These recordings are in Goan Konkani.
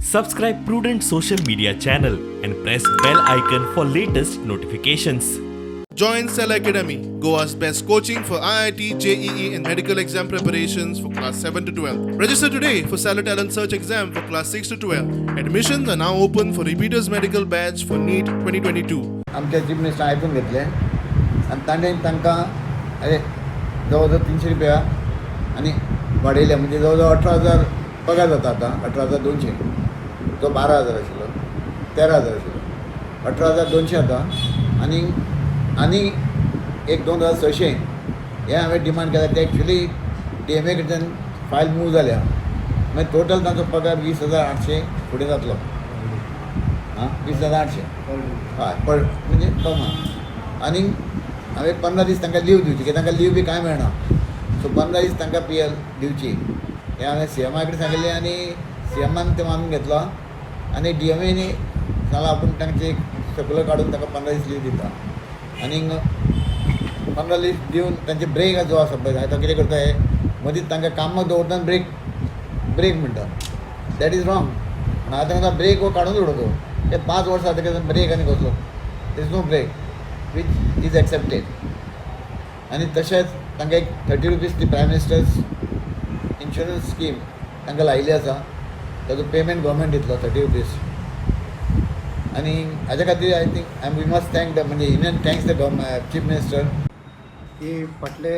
Subscribe Prudent Social Media channel and press bell icon for latest notifications. Join Cell Academy, Goa's best coaching for IIT, JEE, and medical exam preparations for class 7 to 12. Register today for Stellar Talent Search exam for class 6 to 12. Admissions are now open for repeaters medical batch for NEET 2022. आमच्या चीफ मिनिस्टरान आयकून घेतलें आनी ताणें तांकां अरे जवळ जवळ 300 रुपया आनी वाडयले. म्हणजे जवळ जवळ 18,000 पगार जाता आतां, 18,200. तो 12,000 आशिल्लो, 13,000 आशिल्लो, 18,200 आतां. आनी आनी एक 2600 हें हांवें डिमांड केलें. ते एक्चुली डीएमए कडच्यान फायल मूव जाल्या. मागीर टोटल तांचो पगार 20,800 फुडें जातलो. आं, 20,800. हय, पर म्हणजे पर मंथ. आनी हांवें 15 दीस तांकां लीव दिवची, कित्याक तांकां लीव बी कांय मेळना. सो 15 दीस तांकां पी एल दिवची हें हांवें सी एमा कडेन सांगिल्लें आनी सी एमान तें मानून घेतलो आनी डी एम एनी सांगलां, आपूण तांचे एक सर्कुलर काडून तांकां 15 दीस लीव दिता. आनी 15 दीस दिवन तांचे ब्रेक जो आसा पळय, आतां कितें करता हे, मदींच तांकां कामाक दवरता, ब्रेक ब्रेक म्हणटा. That is wrong. पूण आतां तांकां ब्रेक हो काडून उडोवचो. ते 5 वर्सां आतां ब्रेक आनी कसलो? Is no break which is accepted. आनी तशेंच तांकां एक 30 रुपीज ती प्रायम मिनिस्टर्स इन्शुरन्स स्कीम तांकां लायिल्ली आसा. ताजो पेमेंट गव्हर्मेंट दितलो 30 रुपीज. आनी हाज्या खातीर I think I we must thank the, म्हणजे union thanks the government, chief minister. की फाटले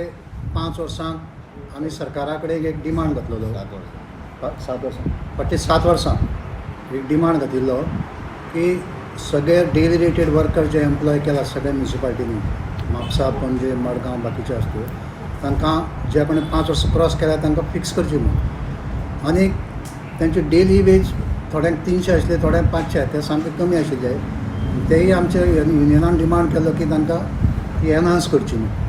5 वर्सांत आमी सरकारा कडेन एक डिमांड घातलेलो. 7 वर्सां. 7 वर्सां, फाटलीं 7 वर्सां एक डिमांड घातिल्लो की सगळे डेली रेटेड वर्कर जे एम्प्लॉय केला सगळ्या म्युनिसिपालिटींनी, म्हापसा, पणजे, मडगांव, बाकीचे आसत्यो, तांकां जे कोणी 5 वर्सां क्रॉस केल्या तांकां फिक्स करची म्हणून. आनी तांची डेली वेज थोड्यांक 300 आशिल्ले, थोड्यांक 500, ते सामके कमी आशिल्ले. तेय आमच्या युनियनान डिमांड केलो की तांकां ती एनहान्स करची म्हणून.